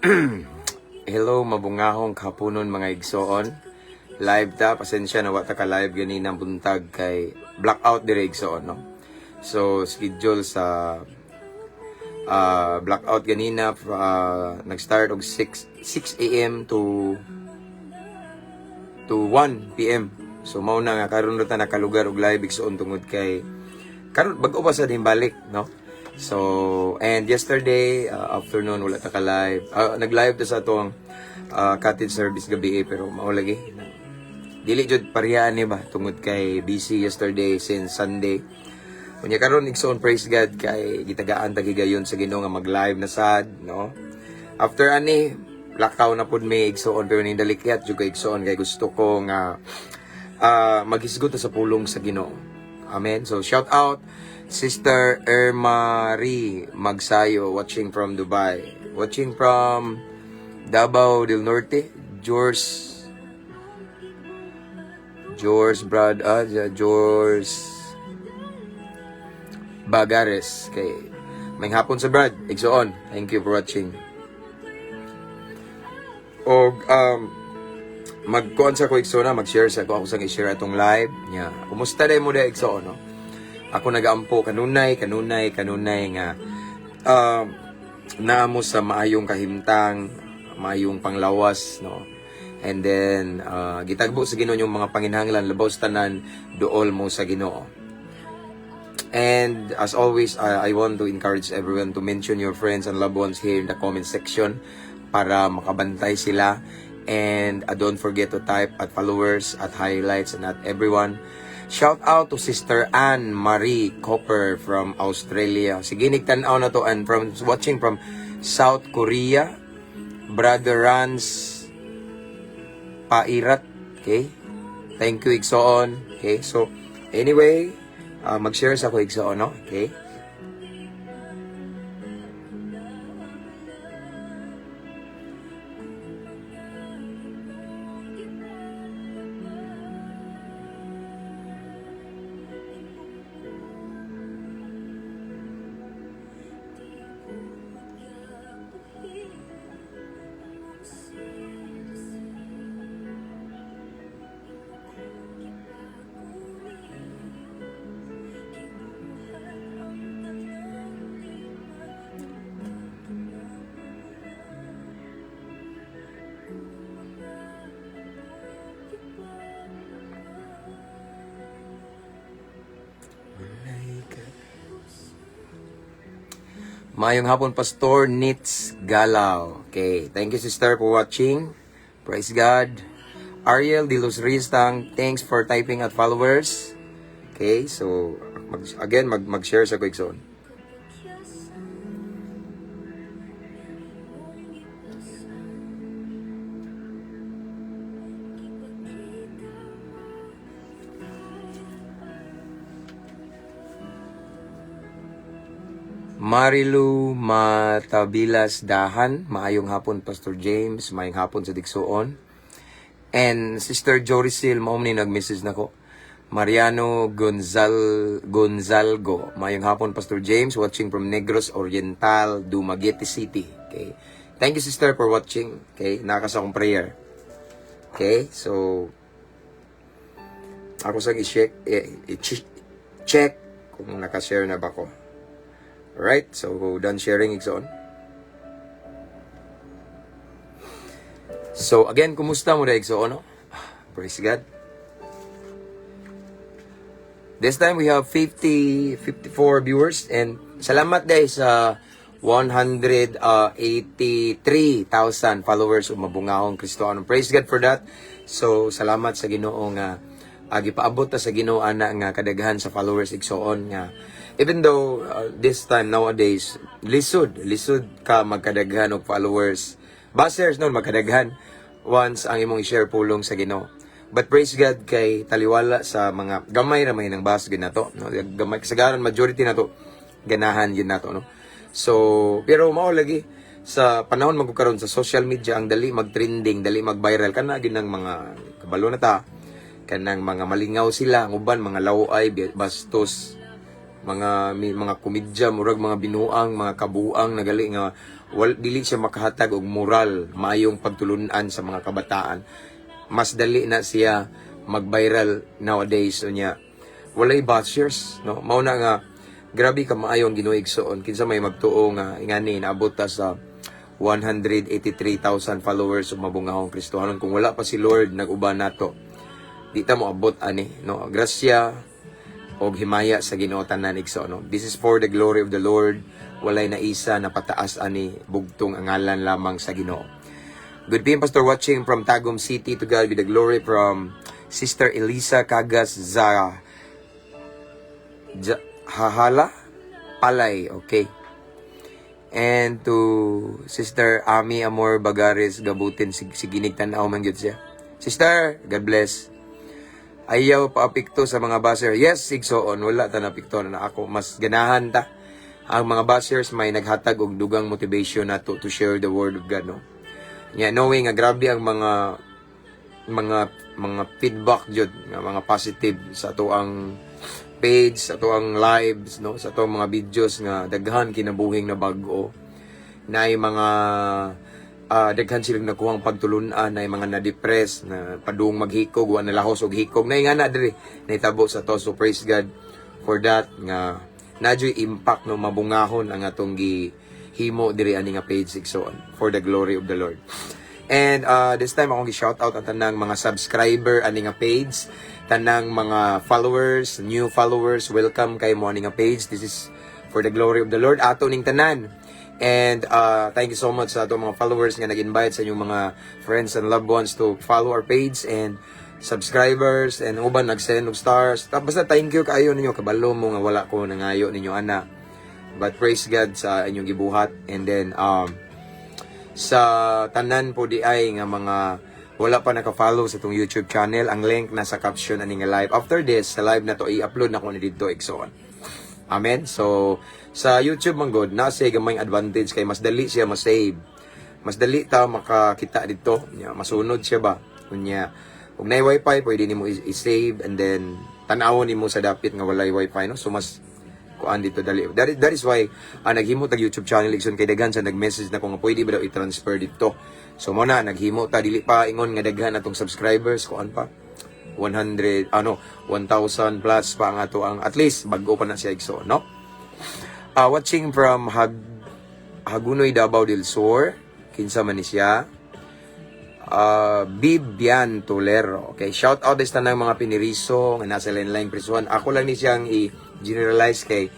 Hello, mabungahong kapunon, mga igsoon. Live ta, pasensya na wa ta ka live ganina buntag kay blackout dire, igsoon, no. So schedule sa blackout ganina, nag-start og 6 a.m. to 1 p.m. So mao na nga karon ra ta nakalugar og live, igsoon, tungod kay karon bag-o pa sa din balik, no. So and yesterday afternoon wala ta ka live. Nag-live ta sa atong cottage service gabi eh, pero mao lagi. Dili jud parehaan ni ba tungod kay busy yesterday since Sunday. Unya karon, igsoon, praise God kay gitagaan ta gigayon sa Ginoo nga mag-live na sad, no. After ani lakaw na pud mi, igsoon, pero ning dalikyat jud ko, igsoon, kay gusto ko nga maghisgot ta sa pulong sa Ginoo. Amen. So shout out Sister Ermarie Magsayo, watching from Dubai. Watching from Davao del Norte, George George Brad George Bagares. Kay may hapon sa Brad. Igsoon. Thank you for watching. Og magkuan sa ko, igsoon, na mag-share sa ko, ako sang i-share atong live. Nya. Kumusta day mo day, igsoon, no? Ako nagaampo kanunay, kanunay, kanunay nga naa mo sa maayong kahimtang, maayong panglawas, no? And then gitagbo sa Ginoo yung mga panginhanglan, labaw sa tanan duol mo sa Ginoo. And as always, I want to encourage everyone to mention your friends and loved ones here in the comment section para makabantay sila. And don't forget to type at followers, at highlights, and at everyone. Shout out to Sister Anne Marie Copper from Australia. Sige, tan-aw na to and from watching from South Korea. Brother Rans Pairat. Okay? Thank you, igsoon. Okay? So, anyway, mag-share sa ko, igsoon, no? Okay? Mayong hapon, Pastor Nitz Galaw. Okay, thank you, sister, for watching. Praise God. Ariel De Los Ristang, thanks for typing at followers. Okay, so again mag-share sa quick zone. Marilu Matabilas Dahan, maayong hapon, Pastor James, maayong hapon sa Digsuon. And Sister Joricil, mao ni nag-message nako. Mariano Gonzalgo, maayong hapon, Pastor James, watching from Negros Oriental, Dumaguete City. Okay. Thank you, sister, for watching. Okay, naka sa akong prayer. Okay, so ako sang i-check i-check kung naka-share na ba ko. Alright, so done sharing, igsoon. So again, kumusta mo na, igsoon, no? Praise God. This time we have 50, 54 viewers and salamat guys sa 183,000 followers ug mabungahong Kristohanon. Praise God for that. So salamat sa Ginoo nga gipaabot ta sa Ginoo ana nga kadaghan sa followers, igsoon, nga even though this time nowadays lisod lisod ka magkadaghan og followers, bashers no, magkadaghan once ang imong i-share pulong sa Ginoo. But praise God kay taliwala sa mga gamay ra may nang bas gid nato, no? Gamay kasagaran, majority nato ganahan gid nato, no. So pero mao lagi sa panahon magkaroon sa social media, ang dali mag-trending, dali mag-viral kana gid ng mga kabalo na ta kanang mga malingaw sila, ang uban mga laway, bastos. Mga may mga komedya, murag mga binuang, mga kabuang nagali nga dili siya makahatag og moral, maayong pagtulunan sa mga kabataan. Mas dali na siya mag-viral nowadays unya walay bashers, no? Mao na nga grabe ka maayo ang Ginoo, igsoon. Kinsa may magtuo nga ingani naabot ta sa 183,000 followers ug mabungahong Kristohanon? Kung wala pa si Lord nag-uban nato, di ta mo abot ani, no? Grasya og himaya sa Ginoo tanan, igsoon, no? This is for the glory of the Lord. Walay naisa na pataas ani, bugtong ang ngalan lamang sa Ginoo. Good PM, Pastor, watching from Tagum City. To God be the glory, from Sister Elisa Cagas Za Hahala Palay, okay. And to Sister Ami Amor Bagares Gabutin, siginig tan-aw man gyud siya. Sister, God bless. Ayaw paapekto sa mga basher. Yes, igsoon, wala ta naapekto na ako. Mas ganahan ta. Ang mga bashers may naghatag og dugang motivation nato to share the word of God, no? Yeah, knowing nga grabe ang mga feedback jud nga mga positive sa ato ang page, sa ato ang lives, no, sa ato ang mga videos nga daghan kinabuhing na bag-o. Naay mga daghan silang nakuhang pagtulunan, naay mga na-depress na padung maghikog, wa nalahos og hikog. Naay nga na diri nahitabo sa to. So praise God for that nga naa juy impact, no, mabungahon ang atong gihimo diri ani nga page, igsoon, for the glory of the Lord. And this time akong gi-shout out ang tanang mga subscriber ani nga page, tanang mga followers, new followers, welcome kay mo ani nga page. This is for the glory of the Lord. Ato ning tanan. And thank you so much sa atong mga followers nga nag-invite sa inyong mga friends and loved ones to follow our page and subscribers and uban nag-send og stars. Basta thank you kaayo ninyo. Kabalo mo nga wala ko nangayo ninyo ana. But praise God sa inyong gibuhat. And then sa tanan po di ay nga mga wala pa naka-follow sa itong YouTube channel, ang link nasa caption ani nga live. After this, sa live na to, i-upload na ko ni dito, igsoon. Amen? So, sa YouTube man god, nasa gamay advantage kay mas dali siya ma-save. Mas dali ta makakita dito. Nya, masunod siya ba? Unya, ug naay wifi, pwede nimo i-save and then tan-awon nimo sa dapit nga walay wifi, no? So, mas kuan dito dali. That is why naghimo tag YouTube channel, igsoon, kay daghan sa nag-message na kung pwede ba daw i-transfer dito. So mo na naghimo ta. Dili pa ingon nga daghan atong subscribers, kuan pa, 100 ano, 1,000 plus pa ang ato ang, at least bag-o pa na siya, igsoon, no? Watching from Hagunoy, Davao del Sur. Kinsa man ni siya? Bibian Tolero. Okay, shout out sa tanang mga piniriso nga nasa lain-laing prisuhan. Ako lang ni siyang i-generalize kay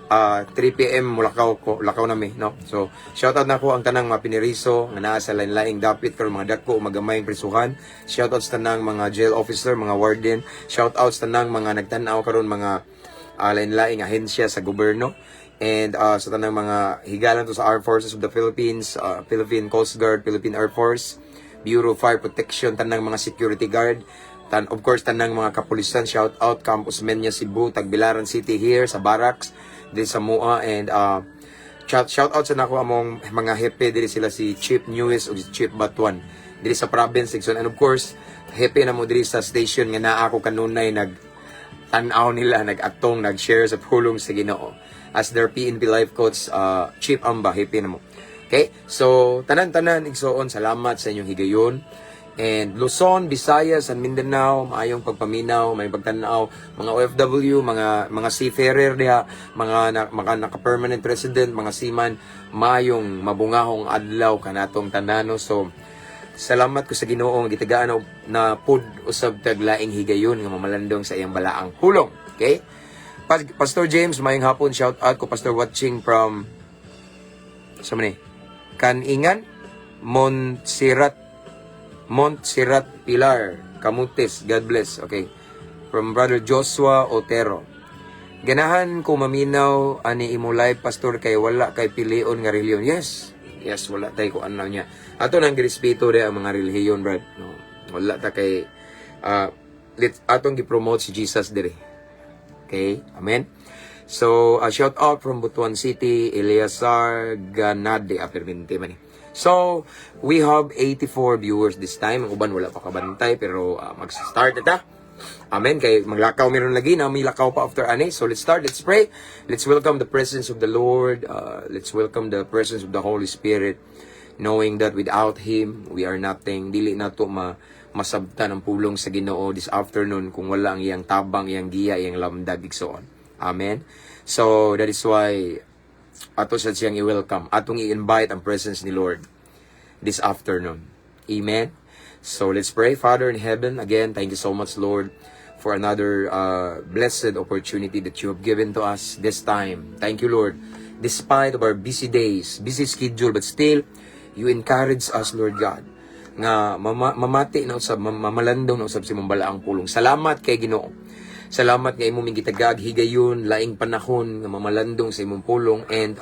3 PM mulakaw ko, lakaw nami, no? So, shout out nako ang tanang mga piniriso nga naa sa lain-laing dapit karon, mga dako o magamayng prisuhan. Shout out sa tanang mga jail officer, mga warden. Shout out sa tanang mga nagtan-aw karon, mga lain-laing ahensya sa gobyerno. And sa tanang mga higalan to sa Armed Forces of the Philippines, Philippine Coast Guard, Philippine Air Force, Bureau of Fire Protection, tanang mga security guard, of course, tanang mga kapulisan, shout out Camp Osmeña Cebu, Tagbilaran City here sa Barracks, diri sa Mua, and shout out sa nako among mga hepe diri, sila si Chief Newis ug si Chief Batuan diri sa province section, and of course hepe na mo diri sa station nga naa ako kanunay nag tan-aw nila, nag-atong, nag-share sa pulong sa Ginoo as their PNP life coach, Chief Amba, hepe na mo. Okay? So, tanan-tanan, igsoon, salamat sa inyong higayon. And Luzon, Visayas, and Mindanao, maayong pagpaminaw, may pagtanaw, mga OFW, mga seafarer diha, mga naka-permanent resident, mga seaman, maayong mabungahong adlaw kanatong tanano. So, salamat ko sa Ginoo nga gitagaan og na pud usab tag laing higayon nga mamalandong sa iyang balaang pulong. Okay? Pastor James, maayong hapon, shout out ko, Pastor, watching from sa man ni? Kaningan, Montserrat, Montserrat Pilar, Camotes. God bless. Okay. From Brother Joshua Otero. Ganahan ko maminaw ani imo live, Pastor, kay wala kay pilion nga relihiyon. Yes. Yes, wala tay ko ano niya. Ato nang girespeto de ang mga relihiyon, brad. No. Wala ta kay atong gi-promote si Jesus dire. Okay? Amen. So, shout out from Butuan City, Eleazar Ganade, Apermente man ni. So, we have 84 viewers this time. Ang uban wala pa kabantay, pero mag-start na ta. Amen. Kay maglakaw meron lagi na may lakaw pa after ani. So let's start. Let's pray. Let's welcome the presence of the Lord. Let's welcome the presence of the Holy Spirit, knowing that without Him, we are nothing. Dili nato masabtan ang pulong sa Ginoo this afternoon kung wala ang iyang tabang, iyang giya, iyang lamdag, igsoon. Amen. So that is why ato sa siyang i-welcome. Atong i-invite ang presence ni Lord this afternoon. Amen. So let's pray. Father in heaven, again, thank you so much, Lord, for another blessed opportunity that you have given to us this time. Thank you, Lord. Despite of our busy days, busy schedule, but still, you encourage us, Lord God, nga mamati na usab, mamalandong na usab sa imong balaang pulong. Salamat kay Ginoo. Salamat nga imo ming gitagag higayon, laing panahon nga mamalandong sa imong pulong and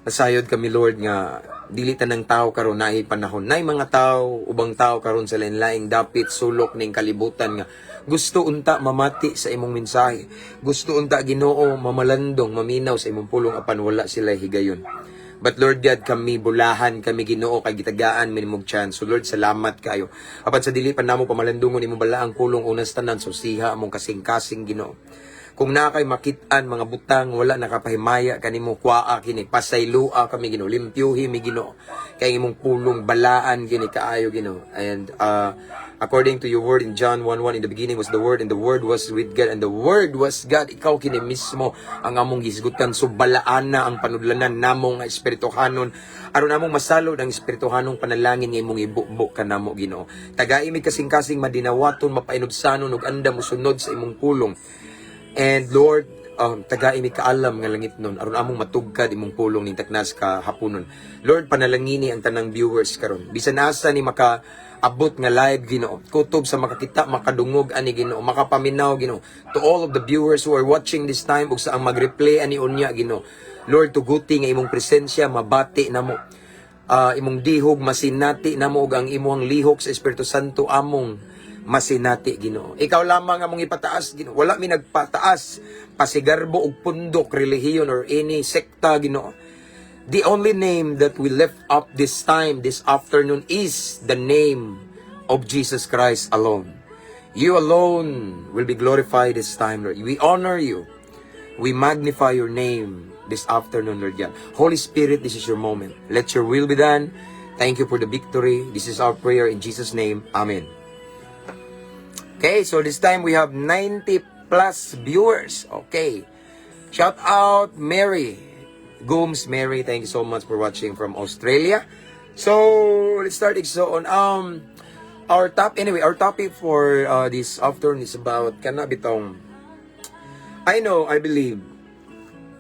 nasayod kami, Lord, nga dili tanang tao karon naay panahon. Naay mga tao, ubang tao karon sa lain-laing dapit sulok ning kalibutan nga gusto unta mamati sa imong mensahe. Gusto unta, Ginoo, mamalandong, maminaw sa imong pulong apan wala sila higayon. But Lord God, kami bulahan kami, Ginoo, kay gitagaan mi nimog chance. So Lord, salamat kayo. Apan sa dili pa namo pamalandungon imong balaang pulong, unas tanan susiha among kasing-kasing, Ginoo. Kung naa kay makit-an mga butang wala nakapahimaya kanimo, kuaa kini, pasaylua kami, Ginoo, limpyuhi mi, Ginoo. Kay ang imong pulong balaan kini kaayo, Ginoo. And according to your word in John 1:1, "In the beginning was the Word, and the Word was with God, and the Word was God." Ikaw kini mismo ang among gisgutan. So balaan na ang panudlanan namo nga espirituhanon aron among masalod ang espirituhanong panalangin nga imong ibubo kanamo, Ginoo. Tagai mi kasing-kasing madinawaton, mapainubsanon ug andam mosunod sa imong pulong. And Lord, tagai mi kaalam nga langit nun aron among matugkad imong pulong ning taknas ka hapunon. Lord, panalangini ang tanang viewers karon. Bisan asa ni maka abot nga live, Ginoo. Kutob sa makakita, makadungog ani, Ginoo, makapaminaw, Ginoo. To all of the viewers who are watching this time ug sa ang mag-replay ani unya, Ginoo. Lord, tuguti nga imong presensya mabati namo. Imong dihog masinati namo ug ang imong lihok sa Espiritu Santo among masinati, Ginoo. Ikaw lamang among ipataas, Ginoo. Wala mi nagpataas pasigarbo og pundok, relihiyon or any sekta, Ginoo. The only name that we lift up this time, this afternoon, is the name of Jesus Christ alone. You alone will be glorified this time, Lord. We honor you. We magnify your name this afternoon, Lord God. Holy Spirit, this is your moment. Let your will be done. Thank you for the victory. This is our prayer in Jesus' name. Amen. Okay, so this time we have 90 plus viewers. Okay. Shout out Mary. Gooms Mary, thank you so much for watching from Australia. So, let's start, igsoon. Our top anyway, our topic for this afternoon is about kana bitong I know, I believe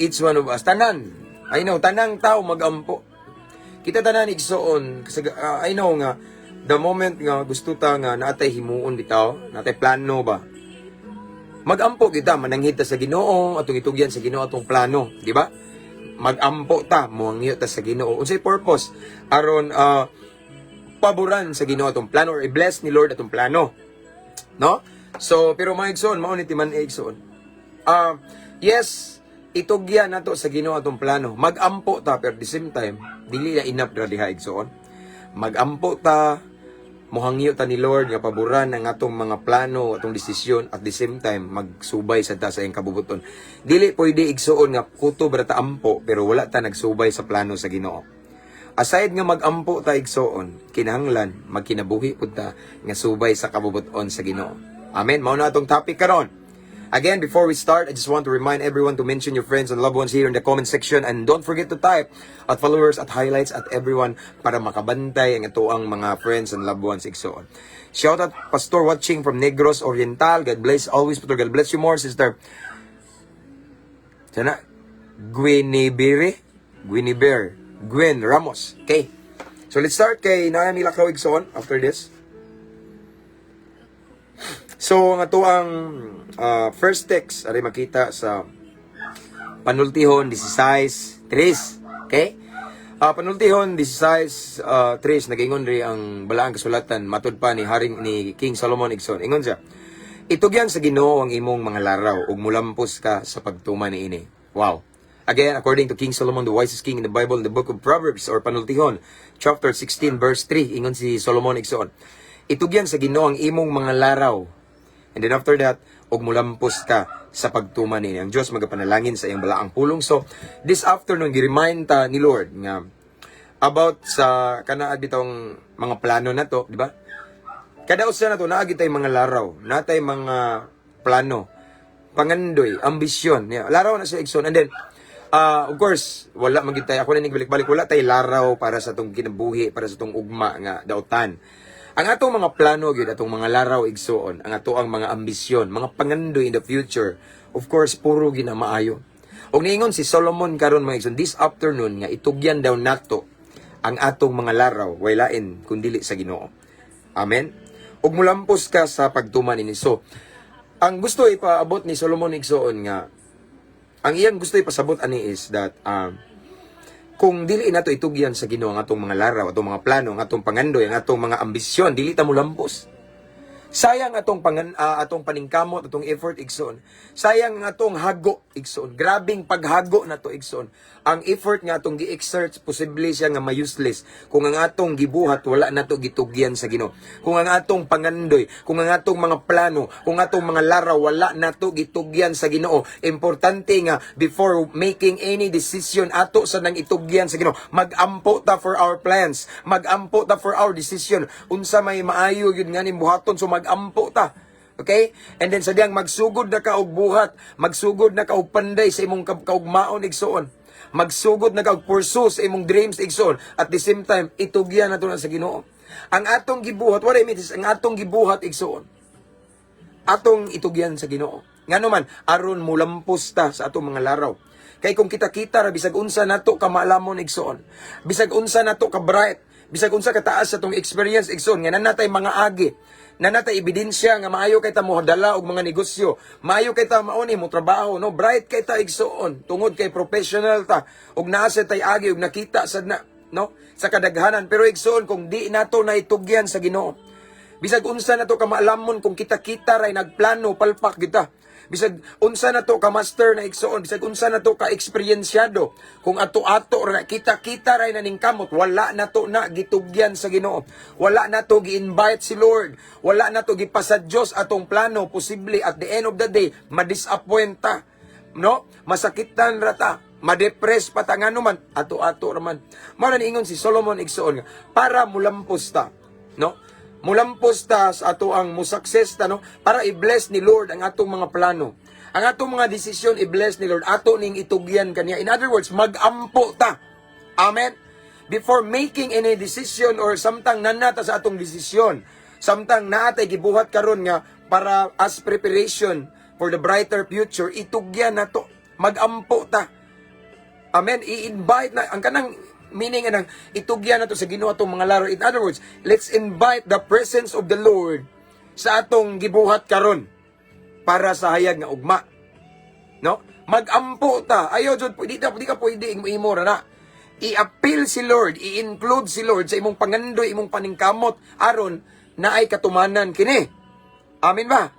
each one of us, tanan. I know tanang tao magampo. Kita tanan, igsoon, kasi I know nga the moment nga gusto ta nga naatay himuon bitaw, naatay plano ba. Magampo kita, mananghid ta sa Ginoo, atong itugyan sa Ginoo atong plano, di ba? Magampo ta, muhangyo ta sa Ginoo. Unsay purpose? Aron paboran sa Ginoo atong plano or i-bless ni Lord atong plano. No? So, pero mga igsoon, mao ni timan igsoon. Yes, itugyan nato sa Ginoo atong plano. Magampo ta, pero at the same time, dili na enough ra diha, igsoon. Magampo ta, muhangyo ta ni Lord nga paboran ang atong mga plano, atong desisyon, at the same time magsubay sa ta sa iyang kabubuton. Dili pwede, igsuon, nga kutob ra ta ampo pero wala ta nagsubay sa plano sa Ginoo. Aside nga magampo ta, igsuon, kinahanglan magkinabuhi pud ta nga subay sa kabubuton sa Ginoo. Amen. Mao na atong topic karon. Again, before we start, I just want to remind everyone to mention your friends and loved ones here in the comment section and don't forget to type @followers, @highlights, @everyone para makabantay ang atoang mga friends and loved ones, igsoon. Shout out Pastor watching from Negros Oriental. God bless always, Pastor. God bless you more, sister. Sana Guinevere, Guinevere, Gwen Ramos. Okay. So let's start kay naa mi lakaw, igsoon, after this. So ang ato ang first text ari makita sa Panultihon 16:3. Okay? Panultihon 16 3, nagingon ri ang balaang kasulatan matud pa ni Haring ni King Solomon, igsoon. Ingon siya, "Itugyan sa Ginoo ang imong mga laraw ug mulampos ka sa pagtuman niini." Wow. Again, according to King Solomon, the wisest king in the Bible, in the book of Proverbs or Panultihon, chapter 16, verse 3, ingon si Solomon, igsoon. Itugyan sa Ginoo ang imong mga laraw. And then after that, og mulampos ka sa pagtuman niini. Ang Diyos magapanalangin sa iyang balaang pulong. So, this afternoon, gi-remind ta ni Lord nga about sa kana bitong mga plano na to, di ba? Kada usa na to, naa tay mga laraw, naa tay mga plano, pangandoy, ambisyon. Yeah, laraw na sa igsoon. And then, of course, wala man gyud tay, ako na balik-balik, wala tay laraw para sa atong kinabuhi, para sa atong ugma nga dautan. Ang atong mga plano gyud, atong mga laraw, igsoon, ang ato ang mga ambisyon, mga pangandoy in the future, of course, puro gyud na maayo. Og niingon si Solomon karon, mga igsoon, this afternoon nga itugyan daw nato ang atong mga laraw, way lain kundili sa Ginoo. Amen. Ug mulampos ka sa pagtuman ini. So, ang gusto ipaabot ni Solomon, igsoon, nga ang iyang gusto ipasabot ani is that kung dili nato itugyan sa Ginoo ang atong mga laraw, atong mga plano, ang atong pangandoy, ang atong mga ambisyon, dili ta mulampos. Sayang atong paningkamot, atong effort, igsoon. Sayang ang atong hago, igsoon. Grabing paghago na to, igsoon. Ang effort nga atong gi-exert, posible siya nga ma-useless kung ang atong gibuhat wala nato gitugyan sa Ginoo. Kung ang atong pangandoy, kung ang atong mga plano, kung atong mga laraw wala nato gitugyan sa Ginoo. Importante nga before making any decision, ato sa nang itugyan sa Ginoo. Magampo ta for our plans, magampo ta for our decision. Unsa may maayo gyud nga ning buhaton, so magampo ta. Okay? And then sa diyang magsugod na ka og buhat, magsugod na ka og panday sa imong kaugmaon, igsoon. Magsugod na ka og pursue sa imong dreams, igsoon. At the same time, itugyan nato na sa Ginoo. Ang atong gibuhat, what I mean is, ang atong gibuhat, igsoon, atong itugyan sa Ginoo. Ngano man, aron mulampos ta sa atong mga laraw. Kay kung kita-kita ra, bisag unsa nato ka maalamon, igsoon, bisag unsa nato ka bright, bisag unsa ka taas sa atong experience, igsoon, nga natay mga agi, na natay ebidensya nga maayo kay ta mo dala og mga negosyo, maayo kay ta mauni mo trabaho, no? Bright kay ta, igsoon, tungod kay professional ta, ug naa sa tay agi ug nakita sad na, no, sa kadaghanan. Pero igsoon, kung di nato naitugyan sa Ginoo, bisag unsa na to ka maalamon, kung kita-kita ray nagplano, palpak kita. Bisag unsa na to ka master na, igsoon, bisag unsa na to ka eksperyensyado, kung ato-ato ra kita-kita ray na kamot, wala na to na gitugyan sa Ginoo. Wala na to gi-invite si Lord. Wala na to gipasa Dios atong plano, posible at the end of the day ma-disappoint ta. No? Masakitan ra ta, ma-depress pa ta, ngano man ato-ato ra man. Mao na niingon si Solomon, igsoon, nga para mulampos ta, no? Mulampos ta sa ato ang mo-success ta, no, para i-bless ni Lord ang atong mga plano. Ang atong mga desisyon, i-bless ni Lord, ato ning itugyan kaniya. In other words, magampo ta. Amen. Before making any decision or samtang nanata sa atong desisyon, samtang naatay gibuhat karon nga para as preparation for the brighter future, itugyan nato, magampo ta. Amen. I-invite na ang kanang meaning nga nang itugyan nato sa Ginoo atong mga laraw. In other words, let's invite the presence of the Lord sa atong gibuhat karon para sa hayag nga ugma. No? Magampo ta. Ayo jud, di ka pwede imo imo ra na. I-appeal si Lord, i-include si Lord sa imong pangandoy, imong paningkamot aron naay katumanan kini. Amen ba?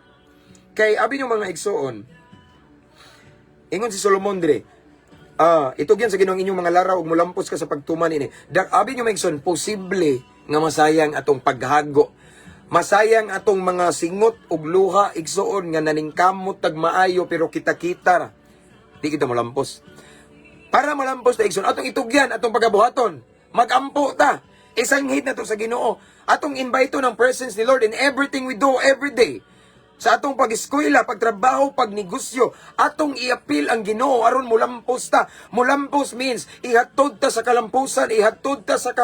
Kay abi nyo, mga igsoon, ingon si Solomon dire, itugyan sa Ginoo ang inyong mga laraw ug mulampos ka sa pagtuman ini. Abi nyo, mga igsoon, posible nga masayang atong paghago. Masayang atong mga singot ug luha, igsoon, nga naningkamot tag maayo pero kita-kita ra. Di kita molampos. Para molampos ta, igsoon, atong itugyan atong pagabuhaton. Magampo ta. Isanghid na to sa Ginoo. Atong invite ng presence ni Lord in everything we do every day. Sa atong pag-eskwela, pagtrabaho, pagnegosyo, atong i-appeal ang Ginoo aron mulampos ta. Mulampos means ihatod ta sa kalampusan, ihatod ta sa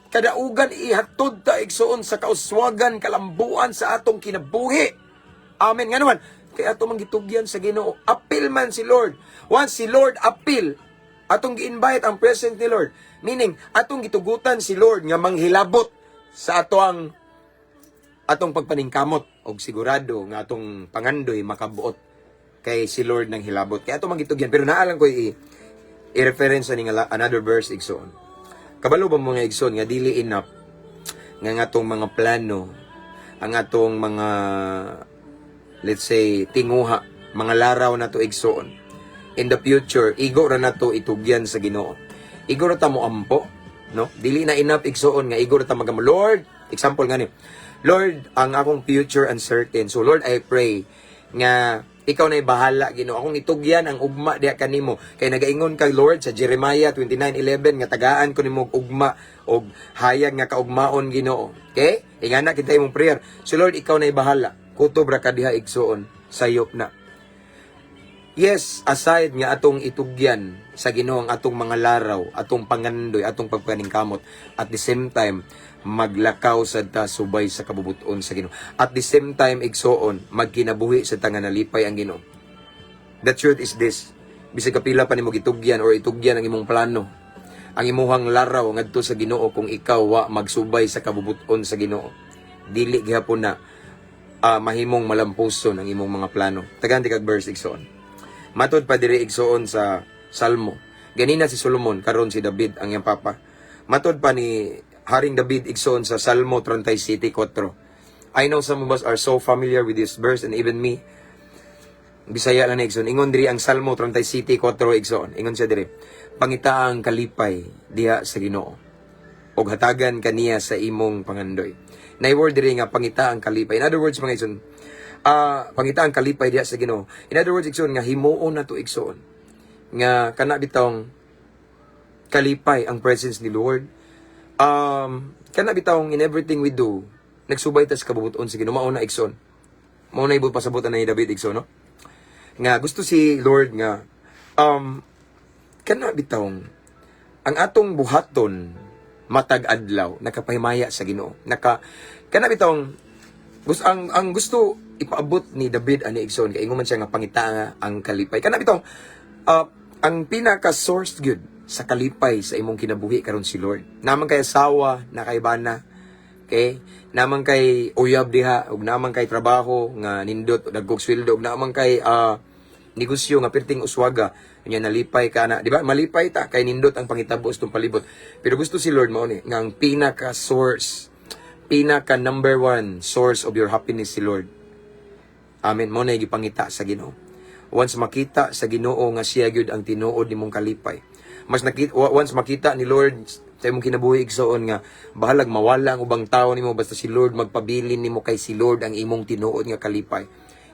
kadaugan, ihatod ta, igsoon, sa kauswagan, kalambuan sa atong kinabuhi. Amen. Nga naman, kaya ato mang gitugyan sa Ginoo. Appeal man si Lord. Once si Lord appeal, atong gi-invite ang presence ni Lord. Meaning, atong gitugutan si Lord nga manghilabot sa ato ang atong pagpaningkamot og sigurado nga atong pangandoy makabuot kay si Lord nang hilabot. Kaya ato manggitugyan, pero naa lang ko i-reference ani nga another verse, igsoon. Kabalo ba mga igsoon nga dili enough nga ang atong mga plano, ang atong mga, let's say, tinguha, mga laraw na to, igsoon, in the future, igo ra nato itugyan sa Ginoo. Igo ra ta mo ampo, no? Dili na enough, igsoon, nga igo ra ta magamo, "Lord, Example nga ni, "Lord, ang akong future uncertain. So Lord, I pray nga ikaw na bahala, Ginoo. Akong itugyan ang ugma diha kanimo kay nagaingon kay Lord sa Jeremiah 29:11 nga tagaan ko nimo og ugma og hayag nga kaugmaon, Ginoo." Okay? Ingana kita imong prayer. So Lord, ikaw na bahala. Kutob ra ka diha, igsuon, sayop na. Yes, aside nga atong itugyan sa Ginoo ang atong mga laraw, atong pangandoy, atong pagpaningkamot, at the same time maglakaw sad ta subay sa kabubuton sa Ginoo. At the same time, igsuon, magkinabuhi sa ta nga nalipay ang Ginoo. The truth is this, bisag kapila pa nimo gitugyan or itugyan ang imong plano, ang imuhang laraw ngadto sa Ginoo, kung ikaw wa magsubay sa kabubuton sa Ginoo, dili gihapon na mahimong malampuson ang imong mga plano. Tagaan kag verse, igsoon. Matod pa diri, igsuon, sa Salmo. Ganina si Solomon, karon si David ang iyang papa. Matod pa ni Haring David, igsuon, sa Salmo 37:4. I know some of us are so familiar with this verse and even me. Bisaya lang na, igsoon. Ingon diri ang Salmo 37:4, igsoon. Ingon siya diri: "Pangita ang kalipay diha sa Ginoo ug hatagan kaniya sa imong pangandoy." Nay word diri nga "pangita ang kalipay." In other words, mga igsoon, pangita ang kalipay diha sa Ginoo. In other words, igsoon, nga himuon na to, igsoon, nga kana bitawng kalipay ang presence ni Lord. Kana bitawng in everything we do, nagsubay ta sa kabubuton sa Ginoo. Mao na, igsoon. Mao na ibot pasabutan ni David, igsoon, no? Nga gusto si Lord nga kana bitawng ang atong buhaton matag adlaw nakapahimaya sa Ginoo. Naka kana bitawng gusto ang gusto ipaabot ni David ani, igsoon, kay ingon man siya nga pangita ang kalipay. Kana bitawng ang pinaka source good sa kalipay sa imong kinabuhi karon si Lord. Naman kay asawa, na kay bana, okay? Naman kay uyab diha ug naman kay trabaho nga nindot dagkog sweldo ug naman kay negosyo nga perting uswaga nya nalipay ka na, di ba? Malipay ta kay nindot ang pangitabo sa itong palibot. Pero gusto si Lord mao ni nga ang pinaka source, pinaka number one source of your happiness si Lord. Amen. Mo na gipangita sa Ginoo. Once makita sa Ginoo nga siya gyud ang tinuod nimong kalipay. Mas nakita once makita ni Lord sa imong kinabuhi, igsoon, nga bahalag mawala ang ubang tao nimo, basta si Lord magpabilin nimo kay si Lord ang imong tinuod nga kalipay,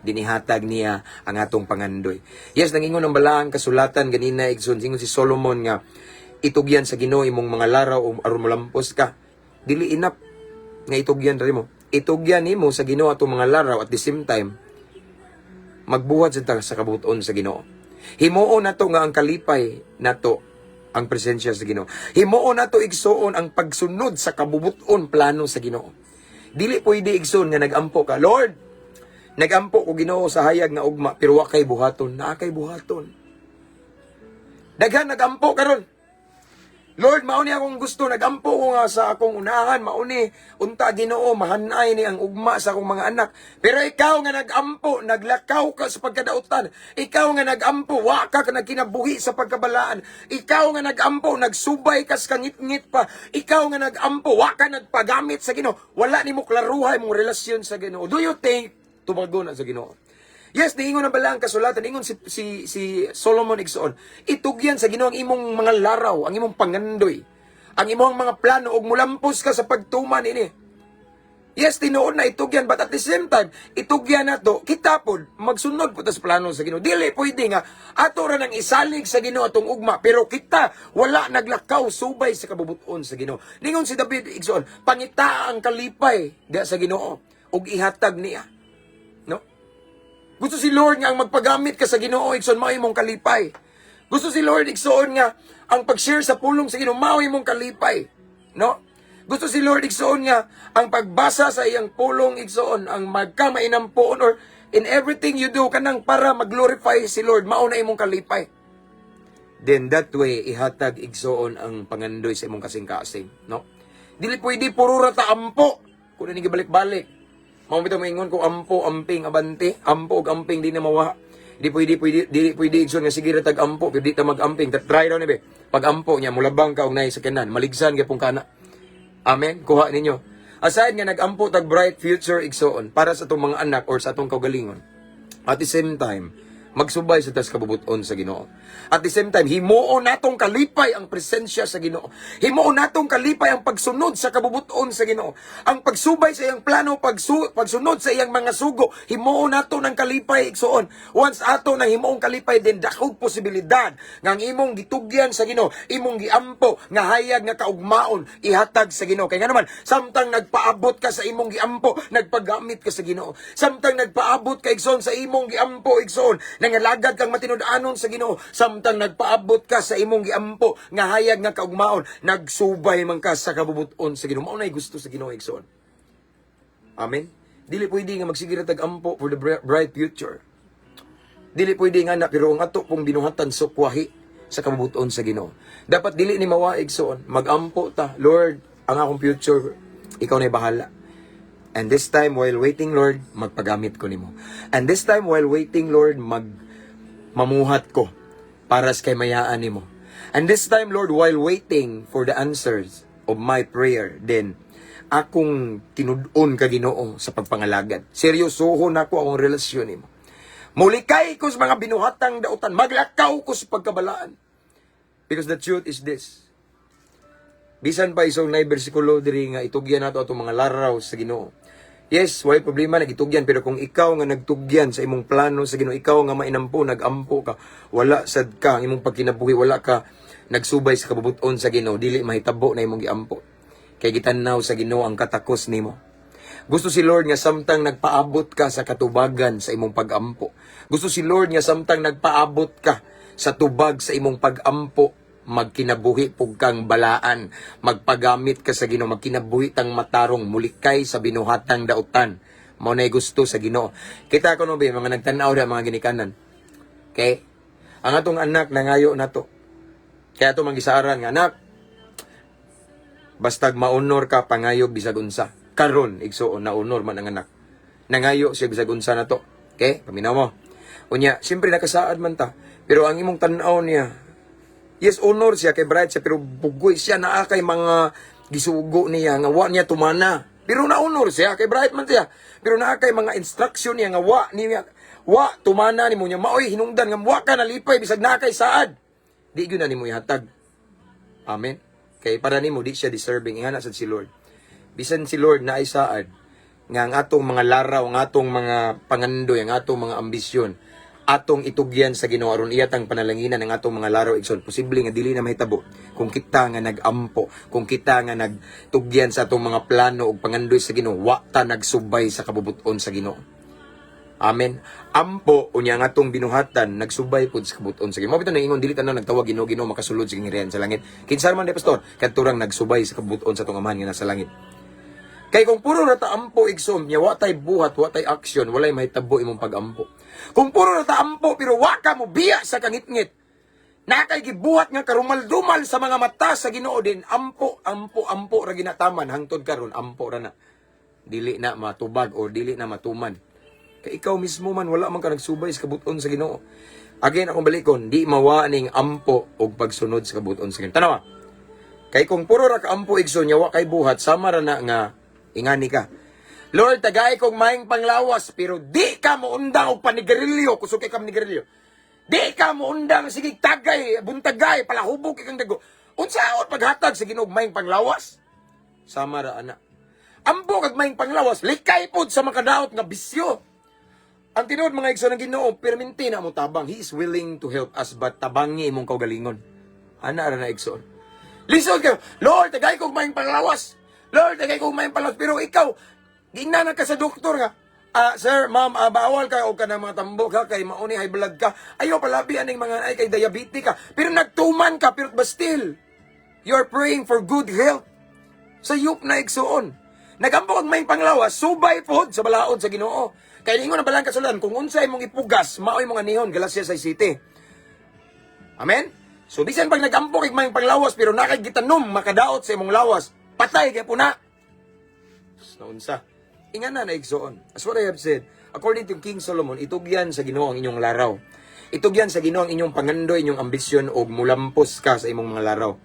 dinihatag niya ang atong pangandoy. Yes, nangingon ang balaang kasulatan ganina, igsoon, ingon si Solomon nga itugyan sa Ginoo imong mga laraw aron molampos ka. Dili enough nga itugyan ra mo. Itugyan nimo sa Ginoo atong mga laraw, at the same time magbuhat sa ta sa kabuton sa Ginoo. Himuon nato nga ang kalipay nato ang presensya sa Ginoo. Himuon nato, igsuon, ang pagsunod sa kabubuton plano sa Ginoo. Dili pwede, igsuon, nga nagampo ka, "Lord, nagampo ko Ginoo sa hayag nga ugma," pero wa kay buhaton, naa kay buhaton. Daghan nagampo karon. "Lord, mao ni akong gusto, nagampo ko nga sa akong unahan, mao ni unta Ginoo, mahanay ni ang ugma sa akong mga anak." Pero ikaw nga nagampo, naglakaw ka sa pagkadautan. Ikaw nga nagampo, wa ka nagkinabuhi sa pagkabalaan. Ikaw nga nagampo, nagsubay ka sa kangitngit pa. Ikaw nga nagampo, wa ka nagpagamit sa Ginoo. Wala nimo klaruhay mong relasyon sa Ginoo. Do you think tubagon na sa Ginoo? Yes, niingon na bala ang kasulatan, niingon si Solomon, igsoon, itugyan sa Ginoo ang imong mga laraw, ang imong pangandoy, ang imong mga plano ug mulampos ka sa pagtuman ini. Yes, tinuod na itugyan, but at the same time, itugyan nato, kita pod magsunod po ta sa plano sa Ginoo. Dili pwede nga ato ra nang isalig sa Ginoo atong ugma, pero kita wala naglakaw subay sa kabubuton sa Ginoo. Ningon si David, igsoon, pangita ang kalipay diha sa Ginoo ug ihatag niya. No? Gusto si Lord nga ang magpagamit ka sa Ginoo, igsoon, mao imong kalipay. Gusto si Lord, igsoon, nga ang pag-share sa pulong sa Ginoo mao imong kalipay. No? Gusto si Lord, igsoon, nga ang pagbasa sa iyang pulong, igsoon, ang magkamainampuon or in everything you do kanang para mag-glorify si Lord, mao na imong kalipay. Then that way ihatag, igsoon, ang pangandoy sa imong kasing-kasing, no? Dili pwede puro ra ta ampo. Kung ni gibalik-balik. Mao bitaw maingon ko ampo, amping, abante, ampo ug amping di na mawa. Di pwede, pwede, di pwede, igsoon, nga sige ra tag ampo pero di ta mag-amping. Try raw ni be. Pag ampo niya mulabang ka og nay sa kanan, maligsan gyapon kana. Amen. Kuha ninyo. Aside nga nagampo tag bright future, igsoon, para sa atong mga anak or sa atong kaugalingon. At the same time, Magsubay sa tas kabubuton sa Ginoo. At the same time, himuon natong kalipay ang presensya sa Ginoo. Himuon natong kalipay ang pagsunod sa kabubuton sa Ginoo. Ang pagsubay sa iyang plano, pagsunod sa iyang mga sugo, himuon nato ng kalipay, igsuon. Once ato nang himuong kalipay din, dakog posibilidad nga ang imong gitugyan sa Ginoo, imong giampo nga hayag nga kaugmaon ihatag sa Ginoo. Kay nga naman, samtang nagpaabot ka sa imong giampo, nagpagamit ka sa Ginoo. Samtang nagpaabot ka, igsoon, sa imong giampo, igsoon, nangalagad kang matinud-anon sa Ginoo. Samtang nagpaabot ka sa imong giampo nga hayag nga kaugmaon, nagsubay man ka sa kabubuton sa Ginoo. Mao nay gusto sa Ginoo, igsoon. Amen. Dili pwede nga magsige ra tag ampo for the bright future. Dili pwede nga na, pero ang ato pong binuhatan sukwahi sa kabubuton sa Ginoo. Dapat dili ni mawa, igsoon. Magampo ta, "Lord, ang akong future, ikaw na bahala. And this time while waiting, Lord, magpagamit ko nimo. And this time while waiting, Lord, mag mamuhat ko para sa kaymayaan nimo. And this time, Lord, while waiting for the answers of my prayer, then akong tinud-on ka, Ginoo, sa pagpangalagad. Seryosohon nako akong relasyon nimo. Mulikay ko sa mga binuhatang dautan, maglakaw ko sa pagkabalaan." Because the truth is this. Bisan pa isong nay bersikulo diri nga itugyan nato atong mga laraw sa Ginoo. Yes, walay problema nagitugyan, pero kung ikaw nga nagtugyan sa imong plano sa Ginoo, ikaw nga mainampo, nagampo ka, wala sad ka ang imong pagkinabuhi, wala ka nagsubay sa kabubuton sa Ginoo, dili mahitabo na imong giampo. Kay gitan-aw sa Ginoo ang katakos nimo. Gusto si Lord nga samtang nagpaabot ka sa katubagan sa imong pagampo. Gusto si Lord nga samtang nagpaabot ka sa tubag sa imong pagampo, magkinabuhi pug kang balaan, magpagamit ka sa Ginoo, magkinabuhi tang matarong, mulikay sa binuhatang dautan. Mao nay gusto sa Ginoo. Kita ko no be mga nagtan-aw ra, mga ginikanan. Okay? Ang atong anak nangayo nato. Kaya ato manggisaaran nga, "Anak, bastag maunor ka, pangayog bisag unsa." Karon, igsuon, naunor man ang anak. Nangayo siya bisag unsa na to. Okay? Paminaw mo. Unya, siyempre nakasaad man ta. Pero ang imong tan-aw niya, yes, honor siya kay bright siya, pero bugoy siya, naa kay mga gisugo niya nga wa niya tumana. Pero na-honor siya kay bright man siya. Pero naa kay mga instruction niya nga wa niya wa tumana nimo niya, maoy hinungdan nga wa ka nalipay bisag naa kay saad. Di gyud na nimo ihatag. Amen. Kay para nimo di siya deserving. Ingana sad si Lord. Bisan si Lord na ay saad nga ang atong mga laraw, ang atong mga pangandoy, ang atong mga ambisyon, atong itugyan sa Ginoo aron iya tang panalanginan ang atong mga laraw, igsoon. Posible nga dili na mahitabo kung kita nga nagampo, kung kita nga nagtugyan sa atong mga plano ug pangandoy sa Ginoo, wa ta nagsubay sa kabubuton sa Ginoo. Amen. Ampo unya nga atong binuhatan nagsubay pud sa kabubuton sa Ginoo. Mao bitaw ingon dili tanan nagtawag "Ginoo, Ginoo" makasulod sa gingharian sa langit. Kinsa man di, pastor? Kadturang nagsubay sa kabubuton sa atong Amahan nga nasa langit. Kay kung puro ra ta ampo, igsoon, nya wa tay buhat, wa tay action, walay mahitabo imong pagampo. Kung puro ra ta ampo pero wa ka mo biya sa kangitngit, na kay gibuhat nga karumal-dumal sa mga mata sa Ginoo din, ampo, ampo, ampo ra ginataman hangtod karon, ampo ra na. Dili na matubag o dili na matuman. Kay ikaw mismo man wala man ka nagsubay sa kabuton sa Ginoo. Again, akong balikon, di mawa ning ampo og pagsunod sa kabuton sa Ginoo. Tanawa. Kay kung puro ra ka ampo, igsoon, nya wa kay buhat, sama ra na nga ingani ka. "Lord, tagay kong maing panglawas," pero di ka mo undang og panigarilyo, kusog kay ka manigarilyo. Di ka mo undang sige tagay, buntagay, palahubog kay kang dago. Unsaon paghatag sa Ginoo og maing panglawas? Sama ra ana. Ampo kag maing panglawas, likay pod sa makadaot nga bisyo. Ang tinuod, mga igsoon ng Ginoo, perminti na mo tabang. He is willing to help us, but tabangi imong kaugalingon. Ana ra na, igsoon. Lisod kayo, "Lord, tagay kog maing panglawas. Lord, tagay kog maing panglawas." Pero ikaw, gingnanan ka sa doktor nga, "Ah, sir, ma'am, bawal ka og kanang mga tambok ha, kay mauni high blood ka. Ayaw palabi aning mga ay kay diabetes ka." Pero nagtuman ka, pero but still, you're praying for good health. Sayop na, igsuon. Nagampo kag maing panglawas, subay pod sa balaod sa Ginoo. Kay ningon ang balang kasulatan, kung unsay imong ipugas, maoy mong anihon, Galacia 6:7. Amen? So bisan pag nagampo kay maing panglawas pero nakay gitanom makadaot sa imong lawas, patay kay puna. Naunsa. Ingana na, igsoon. As what I have said, according to King Solomon, itugyan sa Ginoo ang inyong laraw. Itugyan sa Ginoo ang inyong pangandoy, inyong ambisyon og mulampos ka sa imong mga laraw.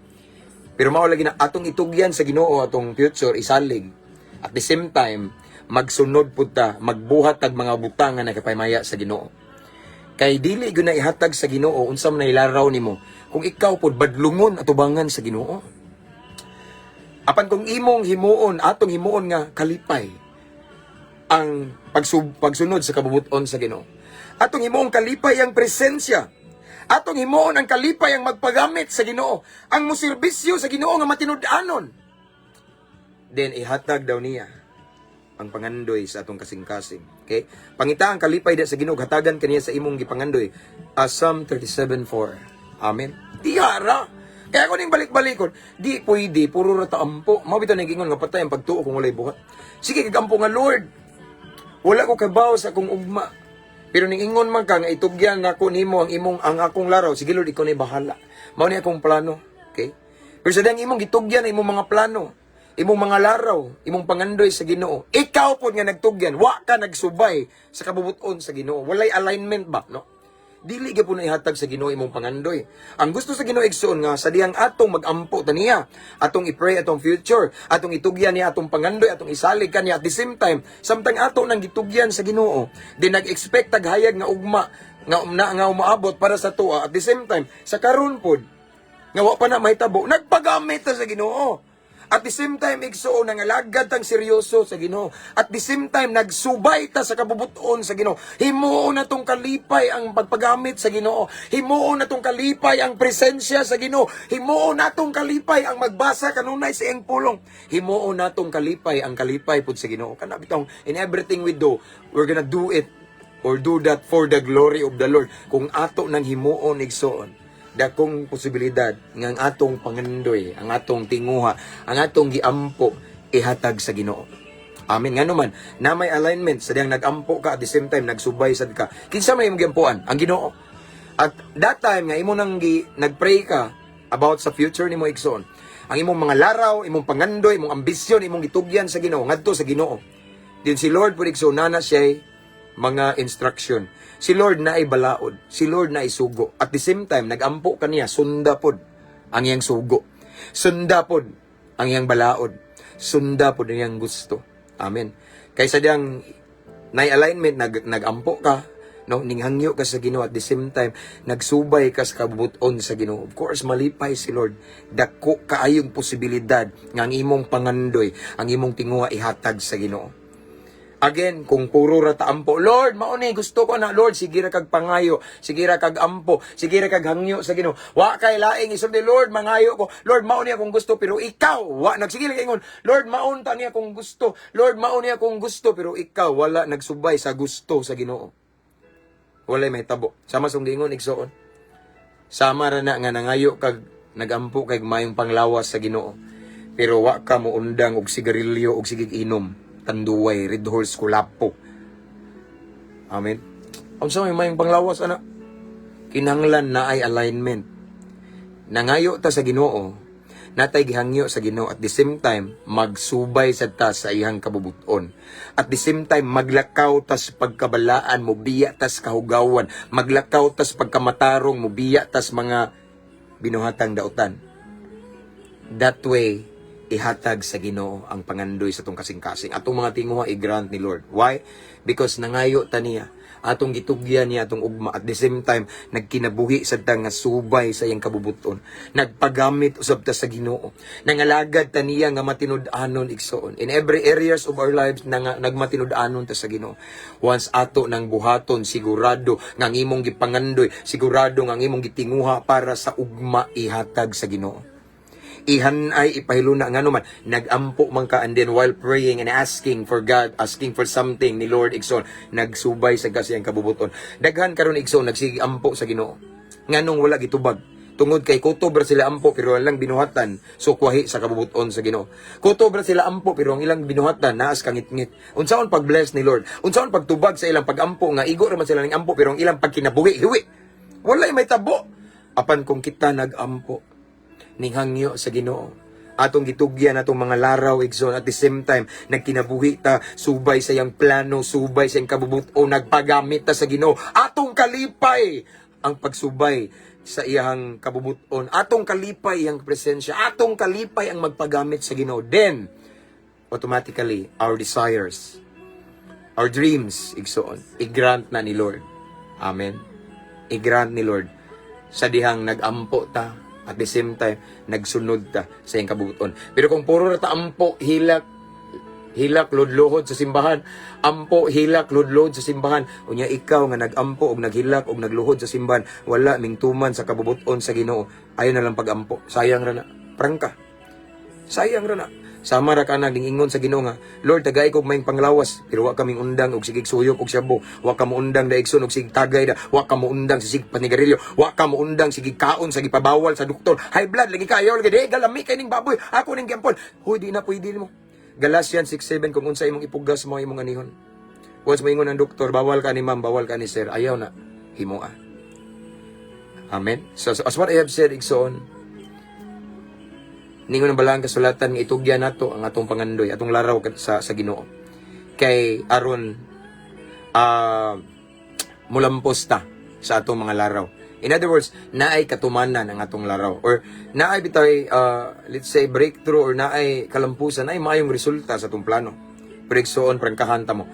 Pero mao lagi na atong itugyan sa Ginoo atong future isalig. At the same time, magsunod pud ta, magbuhat tag mga butang nga nakapaymaya sa Ginoo. Kay dili gyud na ihatag sa Ginoo unsa man ilaraw nimo kung ikaw pod badlungon atubangan sa Ginoo. Apan kung imong himuon, atong himuon nga kalipay ang pagsunod sa kabubuton sa Ginoo. Atong himuong kalipay ang presensya. Atong himuon ang kalipay ang magpagamit sa Ginoo, ang muserbisyo sa Ginoo nga matinud-anon. Then ihatag daw niya ang pangandoy sa atong kasing-kasing. Okay? Pangita ang kalipay da sa Ginoo, hatagan kaniya sa imong gipangandoy. Psalm 37:4. Amen. Diara. Kaya ko ning balik-balikon, di pwede, puro ra ta ampo. Mao bitaw nang nga patay ang pagtuo kung walay buhat. Sige kag ampo nga, "Lord, wala ko kabaw sa akong ugma. Pero ning ingon man ka nga itugyan nako nimo ang akong laraw, sige Lord, ikaw na bahala. Mao ni akong plano." Okay? Pero sa diyang imong gitugyan ang imong mga plano, imong mga laraw, imong pangandoy sa Ginoo. Ikaw pod nga nagtugyan, wa ka nagsubay sa kabubuton sa Ginoo. Walay alignment ba, no? Dili gyud na ihatag sa Ginoo imong pangandoy. Ang gusto sa Ginoo, igsoon, nga sa diyang atong magampo ta niya, atong i-pray atong future, atong itugyan niya atong pangandoy, atong isalig kaniya. At the same time, samtang ato nang gitugyan sa Ginoo, di nag-expect tag hayag nga ugma nga na, nga umaabot para sa tuwa. At the same time, sa karon pod nga wa pa na mahitabo, nagpagamit ta sa Ginoo. At the same time, igsuon, nangalagad tang seryoso sa Ginoo. At the same time, nagsubay ta sa kabubuton sa Ginoo. Himuon na tong kalipay ang pagpagamit sa Ginoo. Himuon na tong kalipay ang presensya sa Ginoo. Himuon na tong kalipay ang magbasa kanunay sa iyang pulong. Himuon na tong kalipay ang kalipay pud sa Ginoo. Kana bitong in everything we do, we're gonna do it or do that for the glory of the Lord. Kung ato nang himuon, igsoon, dakong posibilidad nga ang atong pangandoy, ang atong tinguha, ang atong giampo ihatag sa Ginoo. Amen. Nga naman, na may alignment sa diyang nagampo ka, at the same time nagsubay sad ka. Kinsa man imong giampuan? Ang Ginoo. At that time nga imo nang nagpray ka about sa future nimo, igsoon. Ang imong mga laraw, imong pangandoy, imong ambisyon, imong gitugyan sa Ginoo, ngadto sa Ginoo. Din si Lord pud, igsoon, nana siya mga instruction. Si Lord na ay balaod, si Lord na ay sugo. At the same time, nagampo ka niya, sunda pod ang iyang sugo. Sunda pod ang iyang balaod. Sunda pod ang iyang gusto. Amen. Kaysa diyang nay alignment, nagampo ka, no, ninghangyo ka sa Ginoo, at the same time nagsubay ka sa kabubuton sa Ginoo. Of course, malipay si Lord. Dako kaayong posibilidad nga ang imong pangandoy, ang imong tinguha ihatag sa Ginoo. Again, kung puro ra ta ampo, "Lord, mao ni gusto ko na, Lord," sige ra kag pangayo, sige ra kag ampo, sige ra kag hangyo sa Ginoo. Wa kay laing isulti, "Lord, mangayo ko. Lord, mao ni akong gusto," pero ikaw wa nagsige lang ingon, "Lord, maunta ni akong gusto. Lord, mao ni akong gusto," pero ikaw wala nagsubay sa gusto sa Ginoo. Walay mahitabo. Sama sa giingon, igsoon. Sama ra na nga nangayo kag nagampo kay mayong panglawas sa Ginoo. Pero wa ka mo undang og sigarilyo og sigig inom. Tanduay, Red Horse, Kulapo. Amen. Unsa may mayong panglawas ana? Kinahanglan na ay alignment. Nangayo ta sa Ginoo, natay gihangyo sa Ginoo, at the same time magsubay sa ta sa iyang kabubuton. At the same time maglakaw ta sa pagkabalaan, mobiya ta sa kahugawan, maglakaw ta sa pagkamatarong, mobiya ta sa mga binuhatang dautan. That way, ihatag sa Ginoo ang pangandoy sa tong kasing-kasing. Atong mga tinguha i-grant ni Lord. Why? Because nangayo ta niya. Atong gitugyan niya atong ugma. At the same time, nagkinabuhi sa ta nga subay sa iyang kabubuton. Nagpagamit usab ta sa Ginoo. Nangalagad ta niya nga matinud-anon, igsoon. In every areas of our lives, nagmatinud-anon ta sa Ginoo. Once ato nang buhaton, sigurado nga ang imong gipangandoy, sigurado nga ang imong gitinguha para sa ugma ihatag sa Ginoo, ihan ay ipahiluna, nga naman nagampo man ka, and then while praying and asking for God, asking for something ni Lord, igsoon, nagsubay sa kasiyang kabubuton. Daghan karon, igsoon, nagsige ampo sa Ginoo, nganong wala gitubag? Tungod kay kutob ra sila ampo pero ang binuhatan sukwahi sa kabubuton sa Ginoo. Kutob ra sila ampo pero ang ilang binuhatan naas kangitngit. Unsaon pag-bless ni Lord? Unsaon pagtubag sa ilang pagampo nga igo ra man sila ning ampo pero ang ilang pagkinabuhi hiwi? Walay may tabo. Apan kung kita nagampo, ninghangyo sa Ginoo, atong gitugyan atong mga laraw, igsoon, at the same time nagkinabuhi ta subay sa iyang plano, subay sa iyang kabubuton, nagpagamit ta sa Ginoo, atong kalipay ang pagsubay sa iyang kabubuton, atong kalipay ang presensya, atong kalipay ang magpagamit sa Ginoo, then automatically our desires, our dreams, igsoon, i-grant na ni Lord. Amen. I-grant ni Lord sa dihang nag-ampo ta, at the same time nagsunod ta sa iyang kabubuton. Pero kung puro ra ta ampo, hilak, hilak, ludluhod sa simbahan, ampo, hilak, ludluhod sa simbahan, unya ikaw nga nag-ampo og naghilak og nagluhod sa simbahan, wala ming tuman sa kabubuton sa Ginoo, ayo na lang pag-ampo, sayang ra na, prangka. Sayang ra na. Sama ra ka na ingon sa Ginoo nga, "Lord, tagay kog maayong panglawas," pero wa ka undang og sigig suyop og shabu, wa ka undang daigson og sig tagay da, wa ka undang sig panigarilyo, wa ka undang sige kaon sa gipabawal sa doktor. High blood lagi kayo lagi di galami kay ning baboy. Ako ning giampon. Huy, di na pwede mo. Galatians 6:7, kung unsa imong ipugas mo imong anihon. Once moingon ang doktor, "Bawal ka ni ma'am, bawal ka ni sir," ayaw na himoa. Amen. So as what I have said, igsoon, ningon ang balaan kasulatan nga itugyan nato ang atong pangandoy, atong laraw sa Ginoo. Kay aron mulampos ta sa atong mga laraw. In other words, naay katumanan ang atong laraw or naay bitay let's say breakthrough or naay kalampusan, naay maayong resulta sa atong plano. Pero igsoon, prangkahan ta mo.